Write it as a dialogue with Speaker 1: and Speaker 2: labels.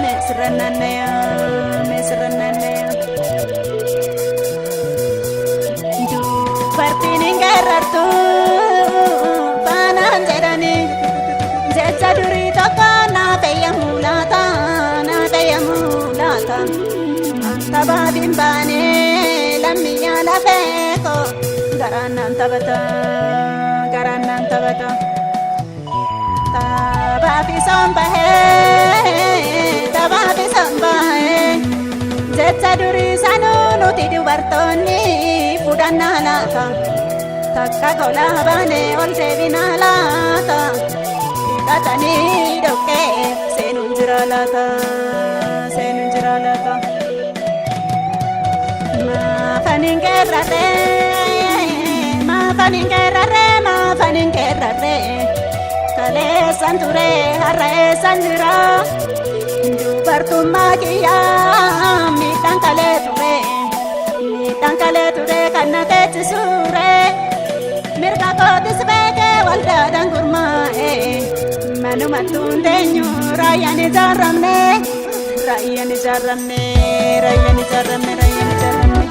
Speaker 1: Meesirra naannaya meesirra naannaya. Dubartiin hin geerartu faanaan jedhanii jecha durii tokko naaf eeyyamuu laata naaf eeyyamuu laata. Taphaaf hin baane lammiyyaa lafee koo garaan naan taphata garaan naan taphata. Taphaaf isaan bahee taphaaf isaan bahee jecha durii sanuu nuti dubartoonni fudhannaa laata. Takka golaa baane ol deebinaa laata. Dhiqatanii dhoqqee seenuun jira laata seenuun jira laata. Maafan hin geerrarree maafan hin geerrarree maafan hin geerrarree kaleessan ture har'a eessan jira dubartummaa kiyyaa miidhaan kalee ture miidhaan kalee ture kan na teechisuure mirga kootis beekee waldaadhaan gurmaa'e manumattuu hin teenyu raayyaan ijaaramne raayyaan ijaaramne raayyaan ijaaramne raayyaan ijaaramne.